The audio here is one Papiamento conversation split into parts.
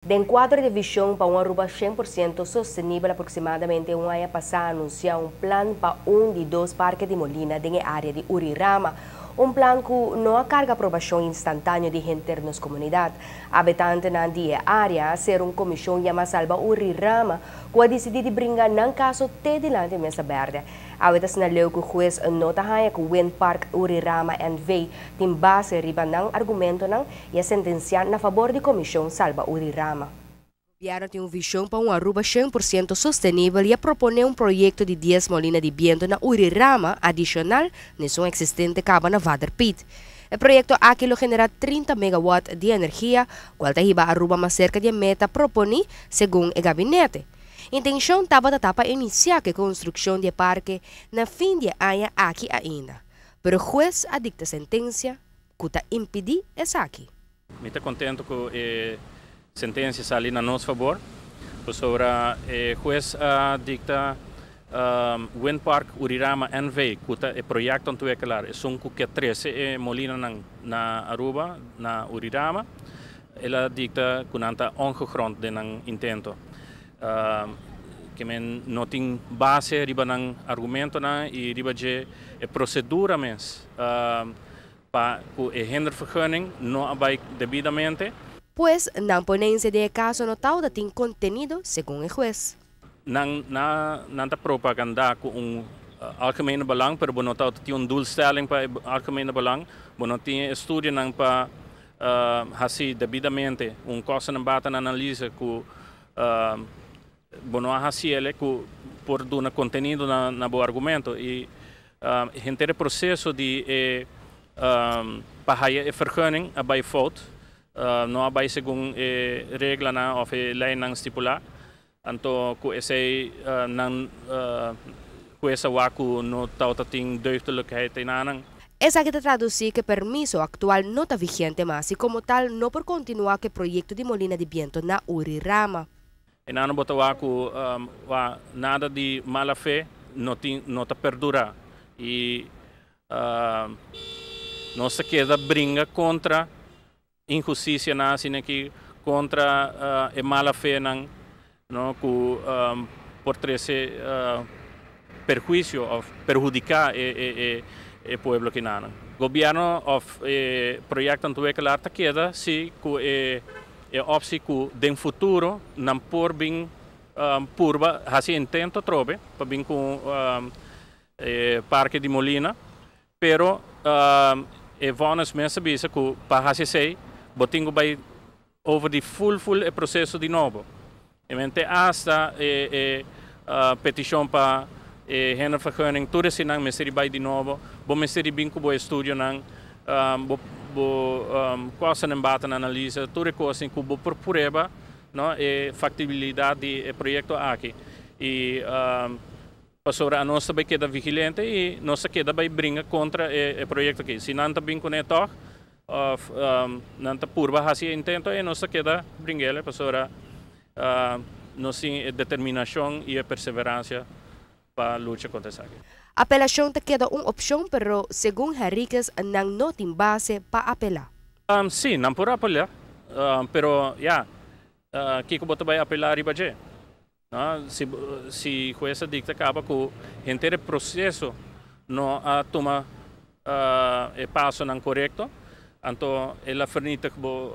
Den cuadro di vision pa un Aruba 100% sostenibel, aproximadamente un aña pasa a anuncia un plan pa un di dos parke di molina den e area di Urirama. Un plan cu no a carga aprobacion instantaneo di henter nos comunidad. Habitantenan di e area a cera un comision yama Salba Urirama, cu a dicidi di bringa nan caso te dilanti mesa berde. Awe ta asina leu cu hues no ta haya cu Windpark Urirama NV tin base riba nan argumentonan y a sentencia na fabor di comision Salba Urirama. Gobierno tin un vision pa un Aruba 100% sostenibel y a propone un proyecto di 10 molina di biento na Urirama adicional na esun existente caba na Vader Piet. E proyecto aki lo genera 30 megawatt di energia, cual ta hiba Aruba mas cerca di e meta proponi segun e gabinete. Intencion tabata ta pa inicia cu e construccion di e parke na fin di e aña aki ainda, pero hues a dicta sentencia cu ta impidi esaki. Mi ta contento cu e sentencia a sali na nos fabor, pasobra e hues a dicta Windpark Urirama NV, cu ta e proyecto ontwikkelaar, esun cu ke trece e molinanan na Aruba, na Urirama, el a dicta cu nan ta ongegrond den nan intento. Ke men no tin base riba nan argumentonan y riba dje e procedura mes pa cu e hindervergunning no a bay debidamente. Pues, nan ponencia den e caso no tawata tin contenido, segun e hues. Nan nan ta propaganda cu un algemene belang, pero bo no tawata tin un doelstelling pa e algemene belang, bo no tin e estudionan pa haci debidamente un kosten en baten analyse cu bo no a haci ele cu por duna contenido na bo argumento y henter e proceso di e pa haya e vergunning a bay fout, no a bay segun e reglanan of e leynan stipula. Anto cu esey nan hues a wak cu no tawata tin deugdelijkheid enanan. Esaki ta traduci cu e permiso actual no ta vigente mas y como tal no por continua cu e proyecto di molina di biento na Urirama. Enanan bo ta wak cu wa nada di mala fe no tin no ta perdura y nos ta keda bringa contra inhusticianan asina aki, contra e mala fenan no cu por trece perhuicio of perhudica e e pueblo kinanan. Gobierno of e projectontwikkelaar ta keda si cu e e optie cu den futuro nan por bin purba haci intento atrobe pa bin cu e parke di molina, pero e vonnis mes a bisa cu pa haci esey bo tin cu bay over di full full e proceso di nobo. E men te hasta e e peticion pa e hindervergunning tur eseynan mester di bay di nobo, bo mester di bin cu bo estudionan, bo bo kosten en baten analyse, tur e cosnan cu bo por prueba no e factibilidad di e proyecto aki y pasobra anos ta bay keda vigilente y nos ta keda bay bringa contra e proyecto aki. Si nan ta bin cune tog of nan ta purba haci e intento ey nos ta keda bring'ele pasobra nos tin e determinacion y e perseverancia pa lucha contra esaki. Apelacion ta keda un opcion pero segun Henriquez nan no tin base pa apela. Si, nan por apela, pero ya, kico bo ta bay apela riba dje? Si si hues a dicta caba cu henter e proceso no a tuma e pasonan corecto, anto el a vernietig bo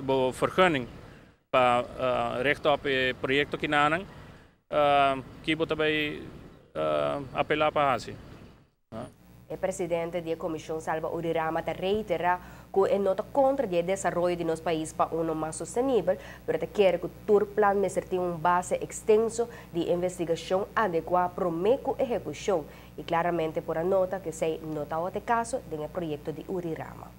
bo vergunning pa recht op e proyecto kinanan, ki bo ta bay apela pa haci? E presidente di e Comision Salba Urirama ta reitera cu e no ta contra di e desaroyo di nos pais pa uno mas sostenibel, pero ta kere cu tur plan mester tin un base extenso di investigacion adecua prome cu ehecucion y claramente por a nota cu esey no ta ota e caso den e proyecto di Urirama.